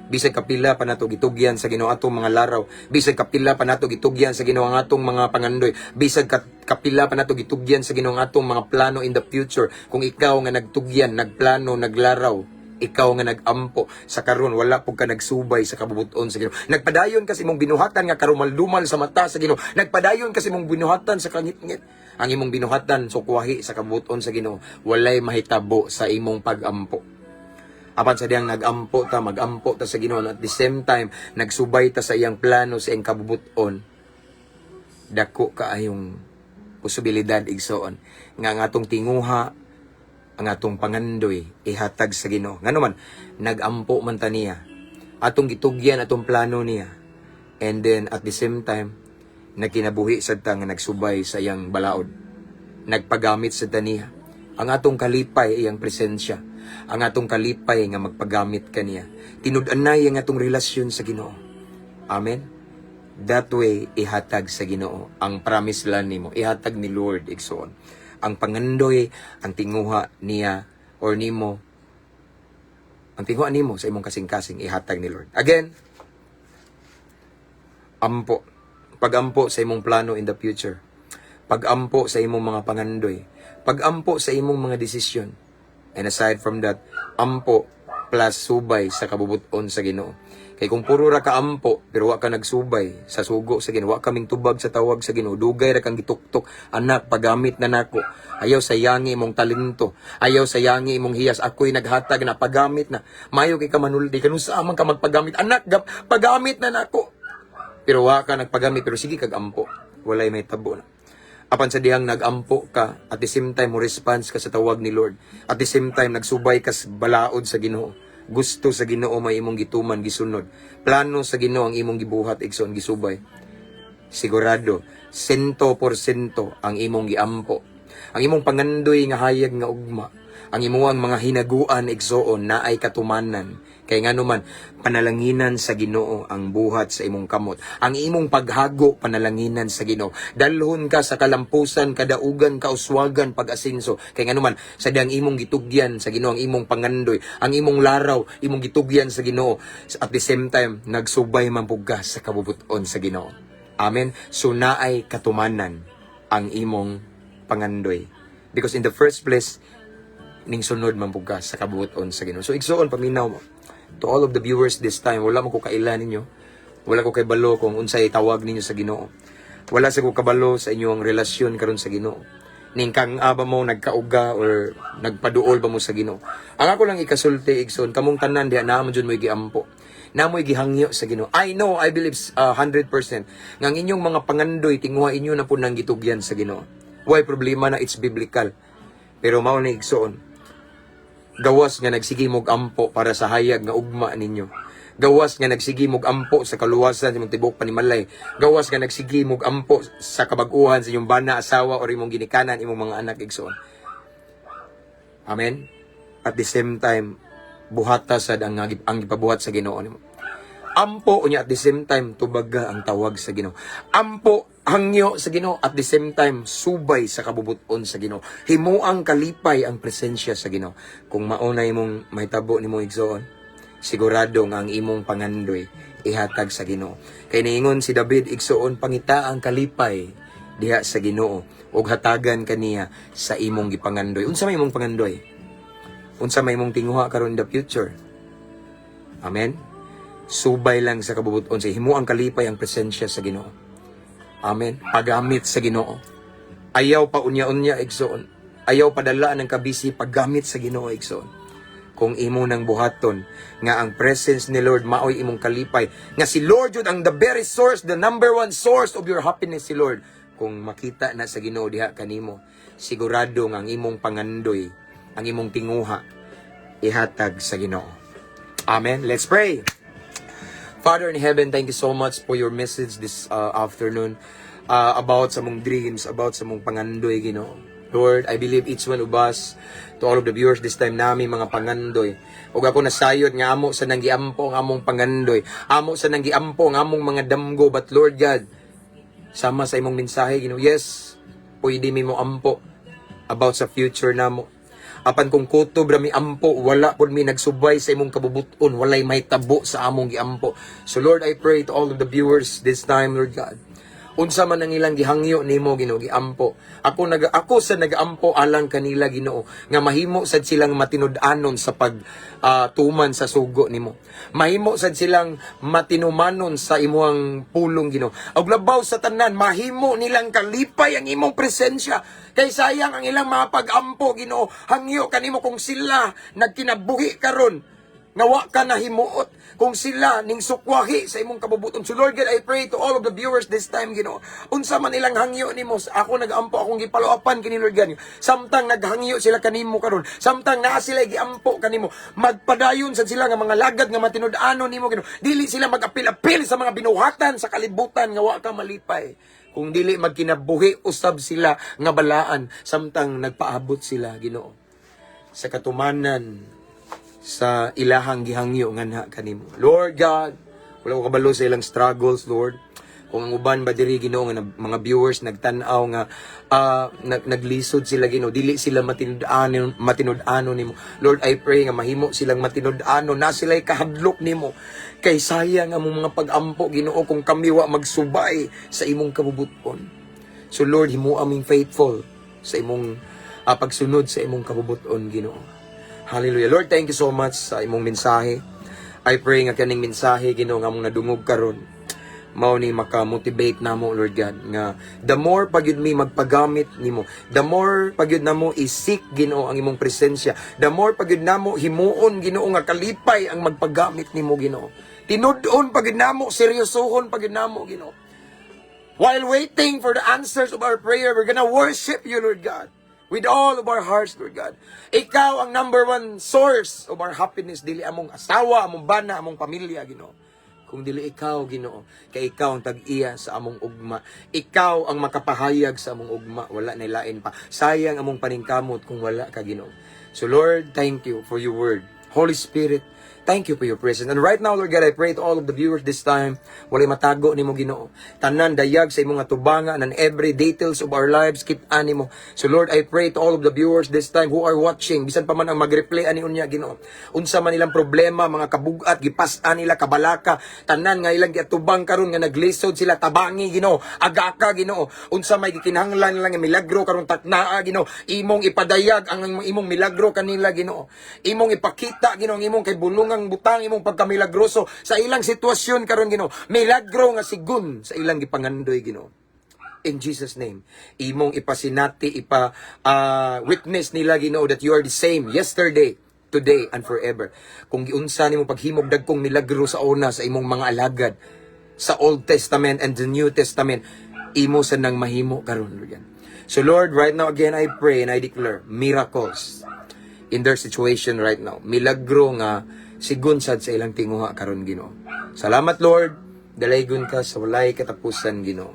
Bisag kapila pa nato gitugyan sa Ginoo atong mga laraw, bisag kapila pa nato gitugyan sa Ginoo ang atong mga pangandoy, bisag kapila pa nato gitugyan sa Ginoo ang atong mga plano in the future. Kung ikaw nga nagtugyan, nagplano, naglaraw, ikaw nga nag-ampo sa karon, wala pud ka nagsubay sa kabubuton sa Ginoo. Nagpadayon kasi imong binuhatan nga karumaldumal sa mata sa Ginoo. Nagpadayon kasi imong binuhatan sa kangitngit. Ang imong binuhatan sukwahi sa kabubuton sa Ginoo. Walay mahitabo sa imong pag-ampo. Apan sa diyang nag-ampo ta, mag-ampo ta sa Ginoo, at the same time nagsubay ta sa iyang plano, sa iyang kabubuton, dako kaayong posibilidad, igsoon, nga ang atong tinguha, ang atong pangandoy ihatag sa Ginoo. Ngano man, nag-ampo man ta niya. Atong gitugyan atong plano niya. And then at the same time nagkinabuhi sad ta nga nagsubay sa iyang balaod. Nagpagamit sad ta niya. Ang atong kalipay iyang presensya. Ang atong kalipay nga magpagamit kaniya. Tinud-anay ang atong relasyon sa Ginoo. Amen. That way ihatag sa Ginoo ang promise land nimo. Ihatag ni Lord, igsoon. Ang pangandoy, ang tinguha niya or nimo, ang tinguha nimo sa imong kasing-kasing ihatag ni Lord. Again, ampo. Pagampo sa imong plano in the future. Pagampo sa imong mga pangandoy. Pagampo sa imong mga desisyon. And aside from that, ampo plus subay sa kabubuton sa Ginoo. Kay kung puro ra ka ampo pero wa ka nagsubay sa sugo sa Ginoo, wa ka tubag sa tawag sa Ginoo, dugay ra kang gituktok, "Anak, pagamit na nako. Ayaw sayangi imong talento, ayaw sayangi imong hiyas, ako'y naghatag na, pagamit na." Mayo kay ka manuldi, kanus-a man ka magpagamit, "Anak, pagamit na nako." Pero wa ka nagpagamit pero sige kag ampo, walay mahitabo na. Apan sa dihang nag-ampo ka, at the same time mo response ka sa tawag ni Lord. At the same time nagsubay ka sa balaod sa Ginoo. Gusto sa Ginoo may imong gituman, gisunod. Plano sa Ginoo ang imong gibuhat, igsoon, gisubay. Sigurado, 100% ang imong giampo. Ang imong pangandoy nga hayag nga ugma. Ang imuang mga hinaguan, igsoon, naay katumanan. Kay ngano man, panalanginan sa Ginoo ang buhat sa imong kamot. Ang imong paghago panalanginan sa Ginoo. Dalhon ka sa kalampusan, kadaugan, kauswagan, pag-asinso. Kay ngano man, sa diyang imong gitugyan sa Ginoo ang imong pangandoy, ang imong laraw, imong gitugyan sa Ginoo. At the same time, nagsubay man pud ka sa kabubuton sa Ginoo. Amen. So naay katumanan ang imong pangandoy. Because in the first place, ning sunod man pud ka sa kabubuton sa Ginoo. So igsoon, paminaw mo. To all of the viewers this time, wala man ko kaila ninyo. Wala ko kabalo kung unsay tawag ninyo sa Ginoo. Wala sa ko kabalo sa inyong relasyon karon sa Ginoo. Ning kang aba mo nagkauga or nagpaduol ba mo sa Ginoo. Ang ako lang ikasulti, igsoon, kamong tanan diha naa mo jud mo'y giampo. Na mo'y gihangyo sa Ginoo. I know, I believe 100% nga ang inyong mga pangandoy tinguha inyo na po nang gitugyan sa Ginoo. Way problema na, it's biblical. Pero mao ni, igsoon, gawas nga nagsige mog ampo para sa hayag nga ugma ninyo. Gawas nga nagsige mog ampo sa kaluwasan sa imong tibuok panimalay. Gawas nga nagsige mog ampo sa kabag-uhan sa inyong bana, asawa or imong ginikanan, imong mga anak, igsoon. Amen. At the same time, buhata sad ang gipabuhat sa Ginoo nimo. Ampo unya, at the same time tubaga ang tawag sa Ginoo. Ampo, hangyo sa Ginoo, at the same time subay sa kabubuton sa Ginoo. Himuang kalipay ang presensya sa Ginoo. Kung mao na imong mahitabo nimo, igsoon, sigurado nga ang imong pangandoy ihatag sa Ginoo. Kay niingon si David, igsuon, "Pangita ang kalipay diha sa Ginoo ug hatagan kaniya sa imong gipangandoy." Unsa may imong pangandoy? Unsa may imong tinguha karon in the future? Amen. Subay lang sa kabubuton sa himo ang kalipay ang presensya sa Ginoo. Amen. Paggamit sa Ginoo. Ayaw pa unya-unya, igsoon. Ayaw padala ng kabisi, paggamit sa Ginoo, igsoon. Kung imo nang buhaton nga ang presence ni Lord maoy imong kalipay, nga si Lord yun ang the very source, the number one source of your happiness, si Lord. Kung makita na sa Ginoo diha kanimo, sigurado nga ang imong pangandoy, ang imong tinguha, ihatag sa Ginoo. Amen. Let's pray. Father in heaven, thank you so much for your message this afternoon about sa mong dreams, about sa mong pangandoy, Ginoo. Lord, I believe each one of us, to all of the viewers this time, nami mga pangandoy. Ug ako nasayod nga amo sa nang giampo ang among pangandoy. Amo sa nang giampo ang among mga damgo. But Lord God, sama sa imong mensahe, Ginoo, yes, pwede mi mo ampo about sa future namo. Apan kung kutob ra mi ampo, wala pud mi nagsubay sa imong kabubuton, walay mahitabo sa among giampo. So Lord, I pray to all of the viewers this time, Lord God. Unsa man ang ilang gihangyo nimo, Ginoo, giampo. Ako sa nagaampo alang kanila, Ginoo, nga mahimo sad silang matinud-anon sa pag tuman sa sugo nimo. Mahimo sad silang matinumanon sa imuang pulong, Ginoo. Ug labaw sa tanan, mahimo nilang kalipay ang imong presensya. Kay sayang ang ilang mga pag-ampo, Ginoo. Hangyo kanimo kung sila nagkinabuhi karon nga wa ka nahimuot, kung sila ning sukwahi sa imong kabubuton. So Lord God, I pray to all of the viewers this time, Ginoo. Unsa man ilang hangyo nimo, ako nagaampo, akong gipaloapan kini, Lord God. Samtang naghangyo sila kanimo karon, samtang naa sila giampo kanimo, magpadayon sad sila nga mga lagad nga matinud-anon nimo, Ginoo. Dili sila magapil-apil sa mga binuhatan sa kalibutan nga wa ka malipay. Kung dili magkinabuhi usab sila nga balaan samtang nagpaabot sila, Ginoo, sa katumanan sa ilahang gihangyo nganha kanimo. Lord God, wala ko kabalo sa ilang struggles, Lord. Kung ang uban ba diri, Ginoo, nga mga viewers nagtan-aw nga naglisod sila, Ginoo, dili sila matinud-anon nimo. Lord, I pray nga mahimo silang matinud-anon na sila'y kahadlok nimo. Kay sayang ang among mga pag-ampo, Ginoo, kung kami wa magsubay sa imong kabubuton. So Lord, himo aming faithful sa imong pagsunod sa imong kabubuton, Ginoo. Hallelujah. Lord, thank you so much sa imong mensahe. I pray nga kaning mensahe, Ginoo, nga among nadungog karon, mao ni maka-motivate namo, Lord God, nga the more pagyud mi magpagamit nimo, the more pagyud namo i-seek, Ginoo, ang imong presensya, the more pagyud namo himuon, Ginoo, nga kalipay ang magpagamit nimo, Ginoo. Tinud-on pagyud namo, seryosohon pagyud namo, Ginoo. While waiting for the answers of our prayer, we're gonna worship you, Lord God, with all of our hearts, Lord God. Ikaw ang number one source of our happiness. Dili among asawa, among bana, among pamilya, Ginoo. Kung dili ikaw, Ginoo, kay ikaw ang tag-iya sa among ugma. Ikaw ang makapahayag sa among ugma. Wala na lain pa. Sayang among paningkamot kung wala ka, Ginoo. So Lord, thank you for your word. Holy Spirit, thank you for your presence. And right now, Lord God, I pray to all of the viewers this time, walay matago nimo, Ginoo. Tanan dayag sa imong atubanga and every details of our lives kita nimo. So Lord, I pray to all of the viewers this time who are watching, bisan pa man ang mag-replay ani unya, Ginoo. Unsa man ilang problema, mga kabugat, gipas-an nila kabalaka, tanan nga ilang giatubang karon nga naglisod sila, tabangi, Ginoo. Agaka, Ginoo. Unsa may gikinahanglan nila nga milagro karon taknaa, Ginoo. Imong ipadayag ang imong milagro kanila, Ginoo. Imong ipakita, Ginoo, ang imong kay bulungang butang, imong pagkamilagroso sa ilang sitwasyon karon, Ginoo. Milagro nga sigun sa ilang gipangandoy, Ginoo. In Jesus' name. Imong ipasinati, ipa witness nila, Ginoo, that you are the same yesterday, today, and forever. Kung giunsa nimo paghimog dagkong milagro sa una sa imong mga alagad sa Old Testament and the New Testament, imo sa nang mahimo karon, Lord God. So Lord, right now again I pray and I declare miracles in their situation right now. Milagro nga sigun sad sa ilang tinguha karon, Ginoo. Salamat, Lord. Dalaygon ka sa walay katapusan, Ginoo.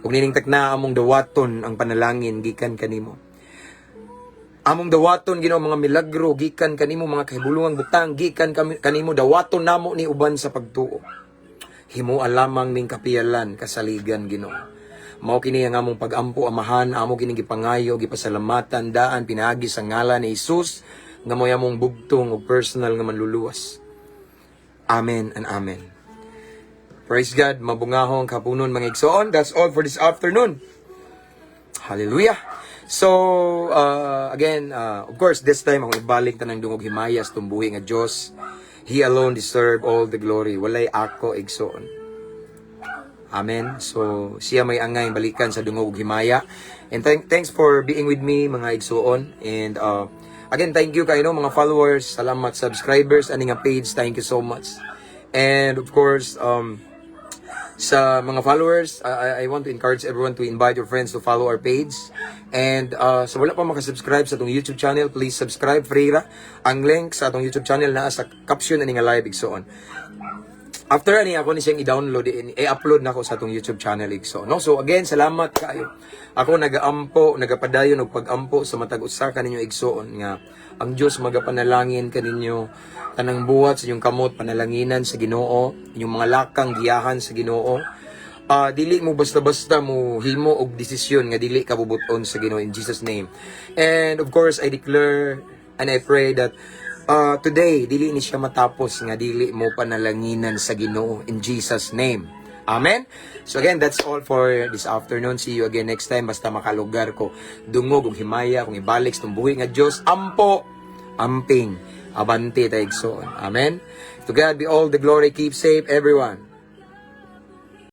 Ug nining takna among dawaton ang panalangin gikan kanimo. Among dawaton, Ginoo, mga milagro gikan kanimo, mga kahibulungang butang gikan kanimo, dawaton namo ni uban sa pagtuo. Himoa lamang ning kapiyalan, kasaligan, Ginoo. Mao kini ang among pag-ampo, Amahan, amo kini gipangayo, gipasalamatan daan pinaagi sa ngalan ni Jesus nga mo'y among bugtong ug personal nga manluluwas. Amen and amen. Praise God, mabungahong kapunon, mga igsoon. That's all for this afternoon. Hallelujah. So, again, of course, this time, akong ibalik tanang dungog himaya sa tumbuhi nga Diyos. He alone deserve all the glory. Walay ako, igsoon. Amen. So, siya may angay balikan sa dungog ug himaya. And thanks for being with me, mga igsoon. And again, thank you kayo, no, mga followers. Salamat, subscribers ani nga page. Thank you so much. And of course, sa mga followers, I want to encourage everyone to invite your friends to follow our page. And sa wala pa makasubscribe sa atong YouTube channel, please subscribe, free ra. Ang link sa atong YouTube channel naa sa caption ani nga live, igsoon. After ani, ako ni siyang i-download, i-upload na ako sa atong YouTube channel, igsoon. No? So again, salamat kayo. Ako nagaampo, nagapadayon og pag-ampo sa matag usa kaninyo, igsoon, nga ang Dios magapanalangin kaninyo, tanang buhat sa inyong kamot panalanginan sa Ginoo, inyong mga lakang giyahan sa Ginoo. Dili mo basta-basta mo himo og desisyon nga dili ka bubuton sa Ginoo, in Jesus' name. And of course, I declare and I pray that today dili ni siya matapos nga dili mo panalanginan sa Ginoo, in Jesus' name. Amen. So again, that's all for this afternoon. See you again next time, basta makalugar ko. Dungog ug himaya kung ibalik sa tumbuhi nga Dios. Ampo, amping, abante ta, igsoon. Amen. To God be all the glory. Keep safe, everyone.